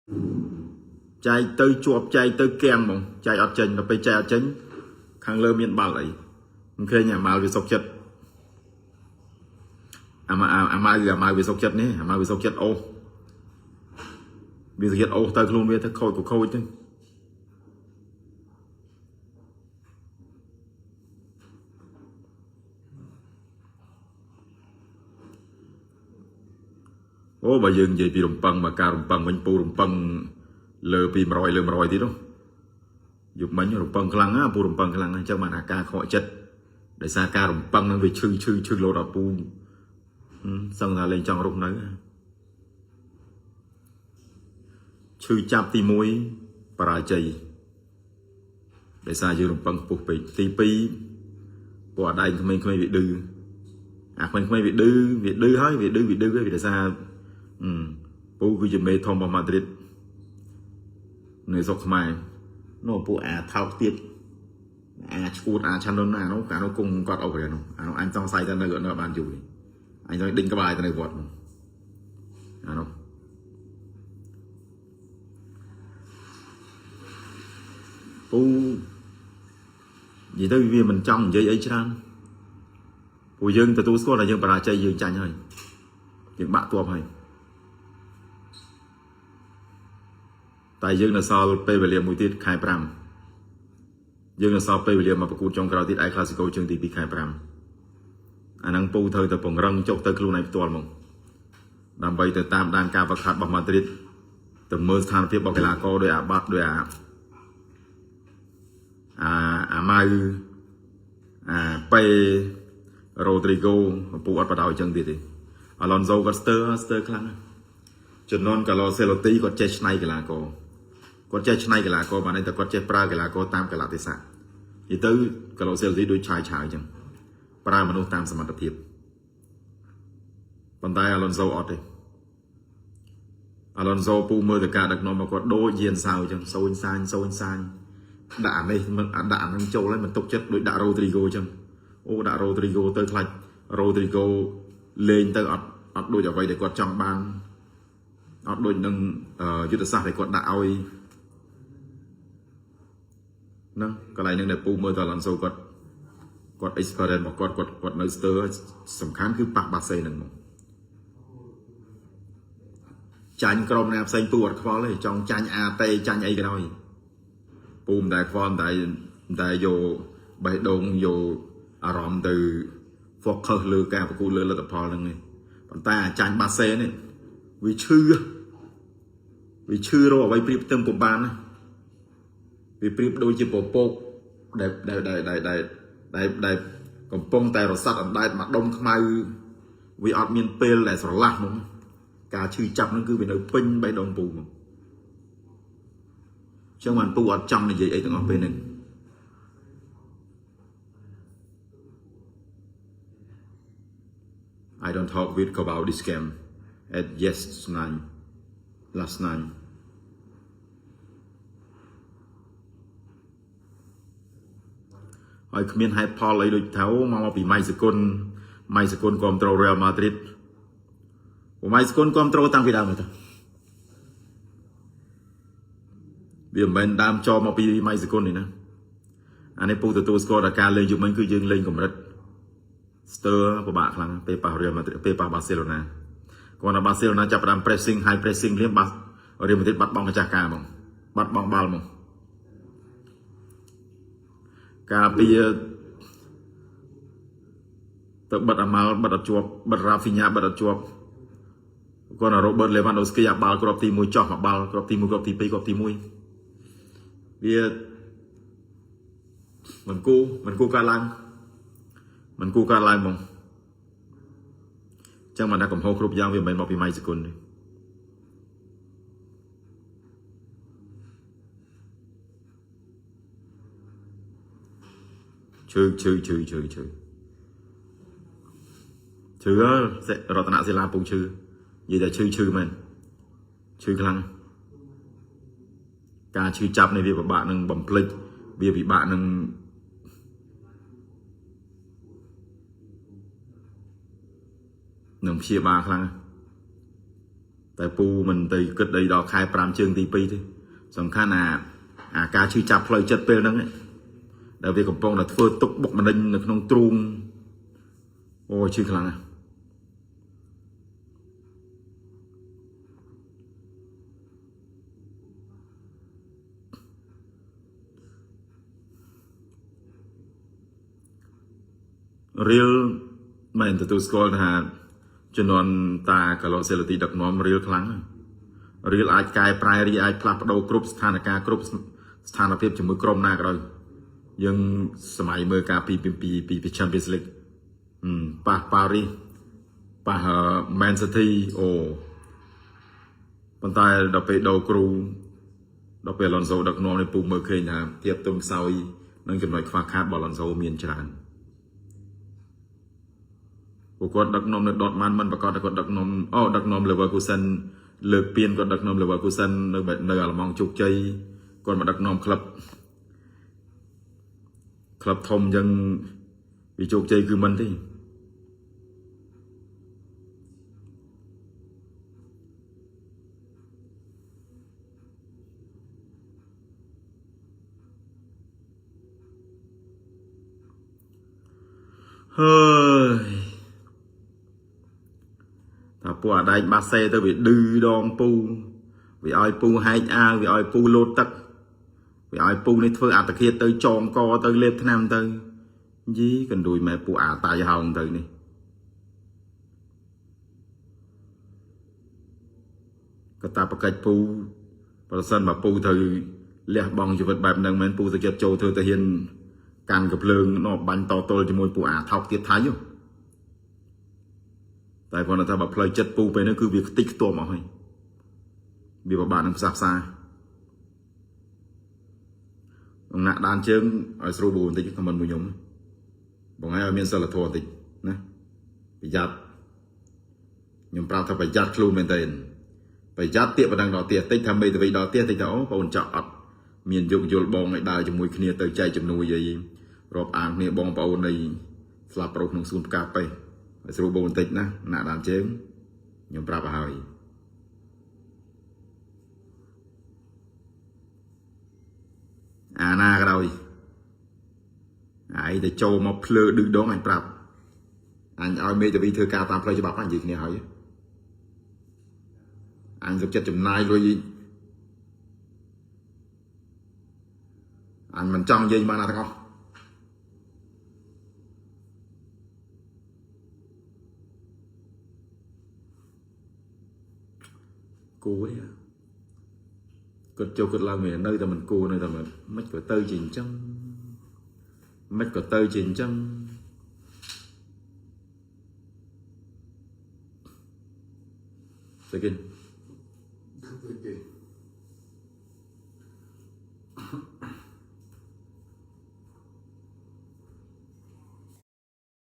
ចែកទៅជាប់ចែកទៅគៀងហ្មងចែកអត់ចេញដល់ពេលចែកអត់ចេញខាងលើមានបាល់អីមិនឃើញអាម៉ាល់វាសុកចិត្តអាម៉ាអាម៉ៅអាម៉ៅវាសុកចិត្តនេះអាម៉ៅវាសុកចិត្តអូសវាសុកចិត្តអូសទៅខ្លួនវាទៅខូចក៏ខូចទៅអូបើយើងនិយាយពីរំពឹងមកការរំពឹងវិញពូរំពឹងលើពី100លើ100ទៀតនោះយប់មិញរំពឹងខ្លាំងណាពូរំពឹងខ្លាំងណាស់អញ្ចឹងបានអាការខកចិត្តដោយសារការរំពឹងនឹងវាឈឺឈឺឈឺលោតដល់ពូសឹងថាលេងចង់រស់នៅឈឺចាប់ទី1បរាជ័យដោយសារយើងរំពឹងខ្ពស់ពេកទី2ពួកអាដែងក្មេងៗវាឌឺអាក្មេងៗវាឌឺវាឌឺហើយវាឌឺវាឌឺហើយវាដោយសារពូគឺជាមេធំរបស់ម៉ាឌ្រីតនៅស្រុកខ្មែរនោះពួកអាថោកទៀតអាឈួតអាឆាន់នោះអានោះអានោះគង់គាត់អស់ព្រះនោះអានោះអញសង្ស័យតែនៅនៅបានយូរអញចង់ដេញក្បាលទៅនៅវត្តនោះអានោះពូនិយាយទៅវាមិនចង់និយាយអីច្រើនពួកយើងទទួលស្គាល់ថាយើងបរាជ័យយើងចាញ់ហើយយើងបាក់ទ័ពហើយតែយើងនៅសល់ពេលវេលាមួយទៀតខែ5យើងនៅសល់ពេលវេលាមកប្រកួតចុងក្រោយទៀតឯក្លាស៊ីកូជើងទី2ខែ5អាហ្នឹងពូត្រូវតែពង្រឹងចុះទៅខ្លួនឯងផ្ទាល់មកដើម្បីទៅតាមដានការប្រខាត់របស់ម៉ាឌ្រីតទៅមើលស្ថានភាពរបស់កីឡាករដោយអាបាត់ដោយអាអាអាម៉ៅអាប៉េរ៉ូឌ្រីហ្គោពូអត់បដ ாய் អញ្ចឹងទៀតទេអាឡុនសូគាត់ស្ទើរស្ទើរខ្លាំងណាស់ជំនាន់កាឡូសេឡូទីគាត់ចេះឆ្នៃកីឡាករគាត់ចេះឆ្នៃកីឡាករបានតែគាត់ចេះប្រើកីឡាករតាមកលៈទេសៈនិយាយទៅកាឡូសេឡូទីដូចឆាយឆាយអញ្ចឹងប្រើមនុស្សតាមសមត្ថភាពប៉ុន្តែអាឡុនសូអត់ទេអាឡុនសូពូមើលទៅការដឹកនាំរបស់គាត់ដូចយានសៅអញ្ចឹងសូនសាញសូនសាញដាក់អានេះមិនដាក់អានឹងចូលហើយមិនទុកចិត្តដូចដាក់រ៉ូទ្រីហ្គោអញ្ចឹងអូដាក់រ៉ូទ្រីហ្គោទៅខ្លាចរ៉ូទ្រីហ្គោលេងទៅអត់អត់ដូចអ្វីដែលគាត់ចង់បានអត់ដូចនឹងយុទ្ធសាស្ត្រដែលគាត់ដាក់ឲ្យហ្នឹងកន្លែងហ្នឹងដែលពូមើលទៅអាឡុនសូគាត់គាត់ experience របស់គាត់គាត់គាត់នៅស្ទើរសំខាន់គឺប៉ះបាសេហ្នឹងមកចាញ់ក្រុមណាផ្សេងពូអត់ខ្វល់ទេចង់ចាញ់អាតេចាញ់អីក៏ដោយពូមិនដែលខ្វល់មិនដែលមិនដែលយកបេះដូងយកអារម្មណ៍ទៅ focus លើការប្រកួតលើលទ្ធផលហ្នឹងទេប៉ុន្តែអាចាញ់បាសេនេះវាឈឺវាឈឺរកអ្វីប្រៀបផ្ទឹមពុំបានណាវាប្រៀបដូចជាពពកដែលដែលដែលដែលដែលដែលដែលកំពុងតែរសាត់អណ្ដែតមកដុំខ្មៅវាអត់មានពេលដែលស្រឡះហ្មងការឈឺចាប់ហ្នឹងគឺវានៅពេញបេះដូងពូហ្មងចឹងបានពូអត់ចង់និយាយអីទាំងអស់ពេលហ្នឹង I don't talk with about this game at yes nine last night ហើយគ្មានហេតុផលអីដូចថាអូមកពីម៉ៃសគុណម៉ៃសគុណគ្រប់ត្រូល Real Madrid ម៉ៃសគុណគ្រប់ត្រូលតាំងពីដើមមកទៅវាមិនមែនដើមចមកពីម៉ៃសគុណនេះណាអានេះពូទទួលស្គាល់ថាការលេងយប់មិញគឺយើងលេងកម្រិតស្ទើរពិបាកខ្លាំងពេលប៉ះ Real Madrid ពេលប៉ះ Barcelona គាត់ថា Barcelona ចាប់ផ្ដើម pressing high pressing លៀមបា Real Madrid បាត់បង់ម្ចាស់ការហ្មងបាត់បង់បាល់ហ្មងការពារទៅបិទអាម៉ាល់បិទអត់ជាប់បិទរ៉ាហ្វីញ៉ាបិទអត់ជាប់គាត់ថា Robert Lewandowski អាបាល់គ្រាប់ទី1ចោះមកបាល់គ្រាប់ទី1គ្រាប់ទី2គ្រាប់ទី1វាមិនគូមិនគូកើតឡើងមិនគូកើតឡើងហ្មងចឹងមិនថាកំហុសគ្រប់យ៉ាងវាមិនមែនមកពីម៉ៃសគុណទេឈឺឈឺឈឺឈឺឈឺឈឺរតនសិលាពងឈឺនិយាយតែឈឺឈឺមែនឈឺខ្លាំងការឈឺចាប់នេះវាពិបាកនឹងបំភ្លេចវាពិបាកនឹងនឹងព្យាបាលខ្លាំងតែ តែពូមិនទៅគិតអីដល់ខែ5ជើងទី2ទេសំខាន់អាអាការឈឺចាប់ផ្លូវចិត្តពេលហ្នឹងឯងដែលវាកំពុងតែធ្វើទុកបុកម្នេញនៅក្នុងទ្រូងអូឈឺខ្លាំងណាស់រៀលមិនទទួលស្គាល់ថាជំនាន់តាកាឡូសេឡូទីដឹកនាំរៀលខ្លាំងណាស់រៀលអាចកែប្រែរៀលអាចផ្លាស់ប្ដូរគ្រប់ស្ថានភាពគ្រប់ស្ថានភាពជាមួយក្រុមណាក៏ដោយយើងសម័យមើលការពីពីពីពី Champions League ប៉ះប៉ារីសប៉ះ Man City អូប៉ុន្តែដល់ពេលដូរគ្រូដល់ពេល Alonso ដឹកនាំនេះពូមើលឃើញថាភាពទុំខ្សោយនិងចំណុចខ្វះខាតរបស់ Alonso មានច្រើនពួកគាត់ដឹកនាំនៅ Dortmund មិនប្រកាសថាគាត់ដឹកនាំអូដឹកនាំ Leverkusen លើកពានគាត់ដឹកនាំ Leverkusen នៅនៅអាល្លឺម៉ង់ជោគជ័យគាត់មកដឹកនាំក្លឹបក្លឹបធំអញ្ចឹងវាជោគជ័យគឺមិនទេហើយថាពួកអាដែកបាសេទៅវាឌឺដងពូវាឲ្យពូហែកអាវវាឲ្យពូលោតទឹកវាឲ្យពូនេះធ្វើអត្តឃាតទៅចងកទៅលេបថ្នាំទៅយីកណ្ដួយម៉ែពូអាតៃហោងទៅនេះកតាបកិច្ចពូប្រសិនបើពូត្រូវលះបង់ជីវិតបែបហ្នឹងមែនពូទៅចិត្តចូលធ្វើទៅហ៊ានកាន់កភ្លើងនោះបាញ់តទល់ជាមួយពូអាថោកទៀតថៃហ៎តែគាត់ថាបើផ្លូវចិត្តពូពេលហ្នឹងគឺវាខ្ទេចខ្ទាំអស់ហើយវាពិបាកនឹងផ្សះផ្សាអំណាក់ដានជើងឲ្យស្រួលបួបន្តិចខមមិនមួយខ្ញុំបងឯងឲ្យមានសិលធម៌បន្តិចណាប្រយ័ត្នខ្ញុំប្រាប់ថាប្រយ័ត្នខ្លួនមែនទែនប្រយ័ត្នទៀកបណ្ដឹងដល់ផ្ទះតិចថាមេធាវីដល់ផ្ទះតិចថាអូបងអូនចាក់អត់មានយោគយល់បងឲ្យដើរជាមួយគ្នាទៅចែកជំនួយអីរាប់អានគ្នាបងប្អូននៃស្លាប់ប្រុសក្នុងសួនផ្កាប៉េះឲ្យស្រួលបួបន្តិចណាណាក់ដានជើងខ្ញុំប្រាប់ឲ្យហើយអាណាក៏ដោយឯងទៅចូលមកភ្លើឌឺដងអញប្រាប់អញឲ្យមេធាវីធ្វើការតាមផ្លូវច្បាប់អញនិយាយគ្នាហើយអញសុខចិត្តចំណាយលុយអញមិនចង់និយាយមកណាទាំងអស់គួរទេគាត់ចូលគាត់ឡើងមាននៅតែមិនគួរនៅតែមិនមិនក៏ទៅជាអញ្ចឹងមិនក៏ទៅជាអញ្ចឹងស្អីគេ ស្អីគេ